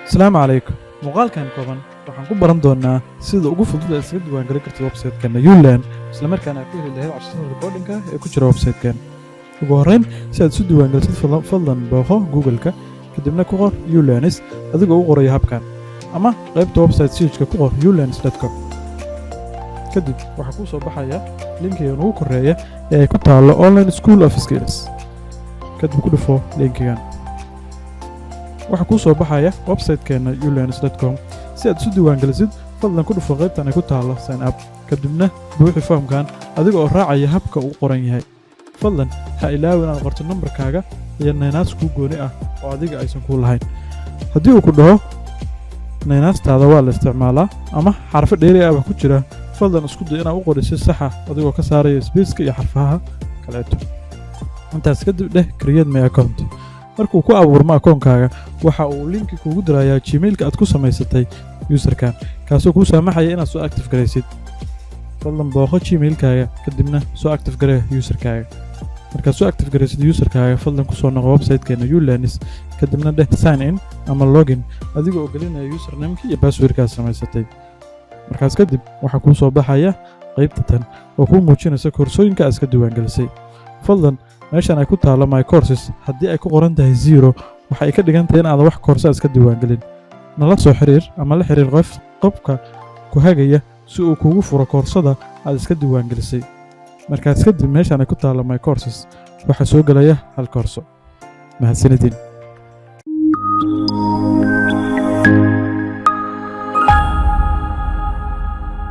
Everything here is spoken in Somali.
Asalaamu calaykum. Muuqaalkan kooban waxaan ku baran doonaa sida ugu fudud ee iskaga diiwaangelin kartid website-keena Ulearn, isla markaana aad ku heli lahayd casharada recording-ka ee ku jira website-keena. Ugu horreyn, si aad isu diiwaangelisid, fadlan booqo Google-ka, kadibna ku qor Ulearns adigoo u qoraya habkan, ama qaybta website search-ka ku qor ulearns.com. Kadib waxaa kuu soo baxaya linkigan ugu koreeya ee ay ku taallo Online School of Skills. Kadib ku dhufo linkigan. Waxaa kuu soo baxaya website-keena ulearns.com. Si aad isu diiwaangelisid, fadlan ku dhufo qaybtan ay ku taallo "Sign up", kadibna buuxi foomkan adiga oo raacaya habka uu qoran yahay. Fadlan ha ilaawin inaad qorto nambarkaaga iyo naynaas kuu gooni ah oo adiga aysan kuu lahayn. Haddii uu ku dhaho naynaastaada waa la isticmaalaa ama xarfo dheeri ah ku jira, fadlan isku day inaad u qori si saxa adigoo ka saaraya space-ka iyo xarfaha kaleeto. Intaas kadib dheh "Create my account". Markuu ku abuurmo akoonkaaga, waxa uu linki kuugu dirayaa Gmailka aad ku samaysatay userkan, kaasoo kuu saamaxaya inaad soo active garaysid. Fadlan booqo Gmailkaaga, kadibna soo active garee userkaaga. Markaad soo active garaysid userkaaga, fadlan kusoo noqo website-keena Ulearns, kadibna dheh "Sign in" ama "Login" adiga oo gelinaya usernameka iyo passwordkaad samaysatay. Markaas kadib waxaa kuu soo baxaya qaybta tan oo kuu muujinaysa koorsooyinka aad iska diiwaangelisay. Fadlan meeshan ay ku taallo "My courses", haddii ay ku qoran tahay 0, waxa ay ka dhigan tahay in aadan wax koorsa iska diiwaangelin. Nala soo xiriir ama la xiriir qof qofka ku hagaya si uu kugu furo koorsada aad iska diiwaangelisay. Markaas kadib meeshan ay ku taallo "My courses" waxaa soo gelaya hal koorso. Mahadsanidin.